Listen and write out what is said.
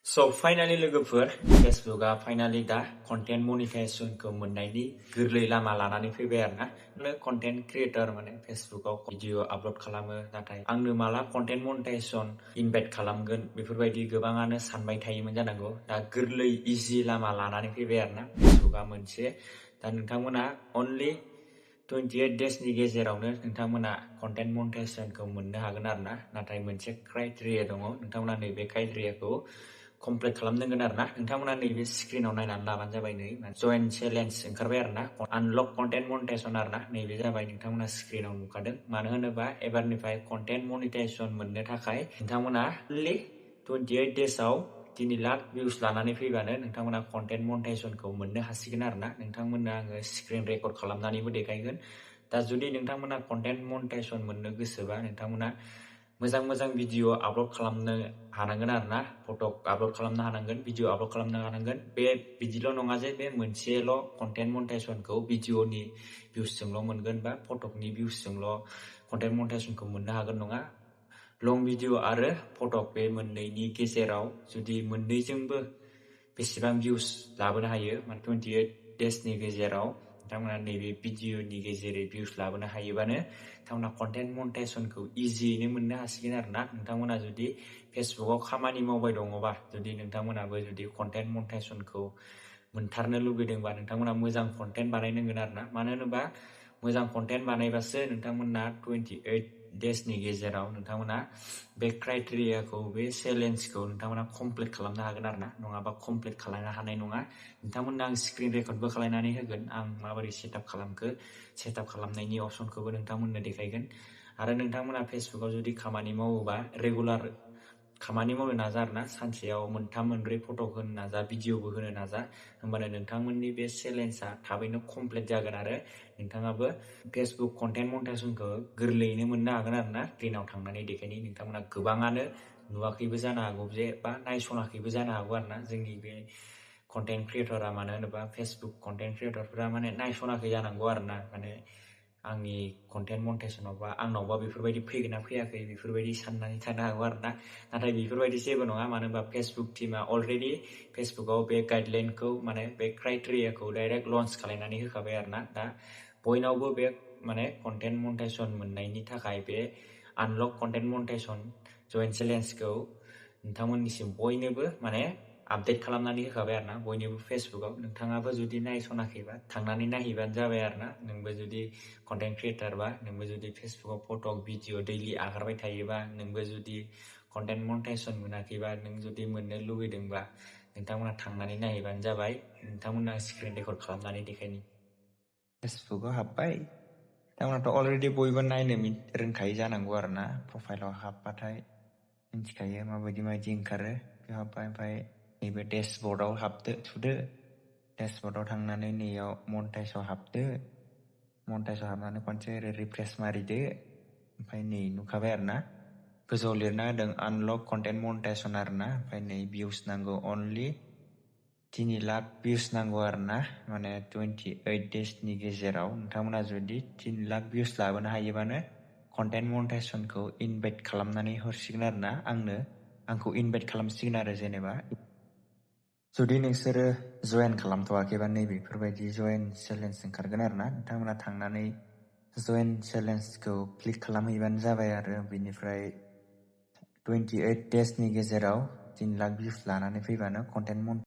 So finally लोगोफोर फेसबुकआ finally दा content मनिटाइजेशनखौ मोननायनि गोरलै लामा लानानै फैबाय आरोना। कन्टेन्ट क्रिएटर माने फेसबुकआव भिडिअ आपल'ड खालामो नाथाय आंनो माला कन्टेन्ट मनिटाइजेशन इनभाइट खालामगोन बेफोरबायदि गोबाङानो सानबाय थायोमोन जानांगौ। दा गोरलै इजि लामा लानानै फैबाय आरोना फेसबुकआ मोनसे। दा नोंथांमोना अनलि 28 डेजनि गेजेरावनो नोंथांमोना कन्टेन्ट मनिटाइजेशनखौ मोननो हागोन आरोना। नाथाय मोनसे क्राइटेरिया दङ। नोंथांमोना नैबे क्राइटेरियाखौ कमप्लिट खालामनांगोन आरोना। नोंथांमोना नैबे स्क्रिनाव नायनानै लाबानो जाबाय। नै जइन चेलेन्ज ओंखारबाय आरोना। आनलक कन्टेन्ट मनिटाइजेशन आरोना। नैबे जाबाय नोंथांमोना स्क्रिनाव नुखादों। मानो होनोबा एबारनिफ्राय कन्टेन्ट मनिटाइजेशन मोननो थाखाय नोंथांमोना अनलि 28 डेजआव 3 लाख भिउस लानानै फैबानो नोंथांमोना कन्टेन्ट मनिटाइजेशनखौ मोननो हासिगोन आरोना। नोंथांमोननो आङो स्क्रिन रेकर्ड खालामनानैबो देखायगोन। दा जुदि नोंथांमोना कन्टेन्ट मनिटाइजेशन मोननो गोसोबा नोंथांमोना मोजां भिडिअ आपल'ड खालामनो हानांगोन आरोना। फट' आपल'ड खालामनो हानांगोन, भिडिअ आपल'ड खालामनो हानांगोन। बे बिदिल' नङा जे बे मोनसेल' कन्टेन्ट मनिटाइजेशनखौ भिडिअनि भिउसजोंल' मोनगोन बा फटकनि भिउसजोंल' कन्टेन्ट मनिटाइजेशनखौ मोननो हागोन नङा। लं भिडिअ आरो फटक बे मोननैनि गेजेराव जुदि मोननैजोंबो बेसेबां भिउस लाबोनो हायो, माने 28 डेजनि गेजेराव नोंथांमोना नैबे भिडिअनि गेजेरै भिउस लाबोनो हायोबानो नोंथांमोना कन्टेन्ट मनिटाइजेशनखौ इजियैनो मोननो हासिगोन आरोना। नोंथांमोना जुदि फेसबुकआव खामानि मावबाय दङबा, जुदि नोंथांमोनाबो जुदि कन्टेन्ट मनिटाइजेशनखौ मोनथारनो लुगैदोंबा नोंथांमोना मोजां कन्टेन्ट बानायनांगोन आरोना। मानो होनोबा मोजां कन्टेन्ट बानायबासो नोंथांमोना 28 डेजनि गेजेराव नोंथांमोना बे क्राइटेरियाखौ, बे चेलेन्जखौ नोंथांमोना कमप्लिट खालामनो हागोन आरोना। नङाबा कमप्लिट खालामनो हानाय नङा। नोंथांमोननो आं स्क्रिन रेकर्डबो खालामनानै होगोन। आं माबोरै सेटआप खालामखो, सेटआप खालामनायनि अपसनखौबो नोंथांमोननो देखायगोन। आरो नोंथांमोना फेसबुकआव जुदि खामानि मावोबा रेगुलार खामानि मावनो नाजा आरोना। सानसेयाव 3-4 फटक होनो नाजा, भिडिअबो होनो नाजा। होमबानो नोंथांमोननि बे चेलेन्जआ थाबैनो कमप्लिट जागोन आरो नोंथाङाबो फेसबुक कन्टेन्ट मनिटाइजेशनखौ गोरलैयैनो मोननो हागोन आरोना। स्क्रिनाव थांनानै देखायनि नोंथांमोना गोबाङानो नुवाखैबो जानो हागौ जे बा नायसनाखैबो जानो हागौ आरोना। जोंनि बे कन्टेन्ट क्रिएटरा, मानो होनोबा फेसबुक कन्टेन्ट क्रिएटरफोरा माने नायसनाखै जानांगौ आरोना। माने आंनि कन्टेन्ट मनिटाइजेशनाव बा आंनावबा बेफोरबायदि फैगोन ना फैयाखै बेफोरबायदि साननानै थानो हागौ आरोना। नाथाय बेफोरबायदि जेबो नङा। मानो होनबा फेसबुक टीमा अलरेडि फेसबुकआव बे गाइडलाइनखौ, माने बे क्राइटेरियाखौ डाइरेक्ट लन्च खालामनानै होखाबाय आरोना। दा बयनावबो बे माने कन्टेन्ट मनिटाइजेशन मोननायनि थाखाय बे आनलक कन्टेन्ट मनिटाइजेशन जइन चेलेन्जखौ नोंथांमोननिसिम बयनोबो माने आपडेट खालामनानै होखाबाय आरोना। बयनोबो फेसबुकआव। नोंथाङाबो जुदि नायसनाखैबा थांनानै नायहैबानो जाबाय आरोना। नोंबो जुदि कन्टेन्ट क्रिएटरबा, नोंबो जुदि फेसबुकआव फटक भिडिअ दैलि आगारबाय थायोबा, नोंबो जुदि कन्टेन्ट मनिटाइजेशन मोनाखैबा, नों जुदि मोननो लुगैदोंबा नोंथांमोना थांनानै नायहैबानो जाबाय। नोंथांमोना स्क्रिन रेकर्ड खालामनानै देखायनि। फेसबुकआव हाबबाय। नोंथांमोनाथ' अलरेडि बयबो नायनो रोंखायो जानांगौ आरोना। प्रफाइलाव हाबबाथाय मिथिखायो माबायदि ओंखारो। बेयाव हाबबाय, ओमफ्राय नैबे डेशबर्डआव थुदो। डेशबर्डआव थांनानै नैयाव मनिटाइजआव हाबदो। मनिटाइजआव हाबनानै खनसे ओरै रिफ्रेस मारिदो। ओमफ्राय नै नुखाबाय आरोना। गोजौआव लिरना होदों आनलक कन्टेन्ट मनिटाइजेशन आरोना। ओमफ्राय नै भिउस नांगौ अनलि 3 लाख भिउस नांगौ आरोना। माने 28 डेजनि गेजेराव नोंथांमोना जुदि 3 लाख भिउस लाबोनो हायोबानो कन्टेन्ट मनिटाइजेशनखौ इनभाइट खालामनानै हरसिगोन आरोना। आंखौ इनभाइट खालामसिगोन आरो। जेनेबा जुदि नोंसोरो जइन खालामथ'वाखैबा नैबेफोरबायदि जइन चेलेन्ज ओंखारगोन आरोना। नोंथांमोना थांनानै जइन चेलेन्जखौ क्लिक खालामहैबानो जाबाय आरो। बिनिफ्राय 28 डेजनि गेजेराव 3 लाख भिउस लानानै फैबानो कन्टेन्ट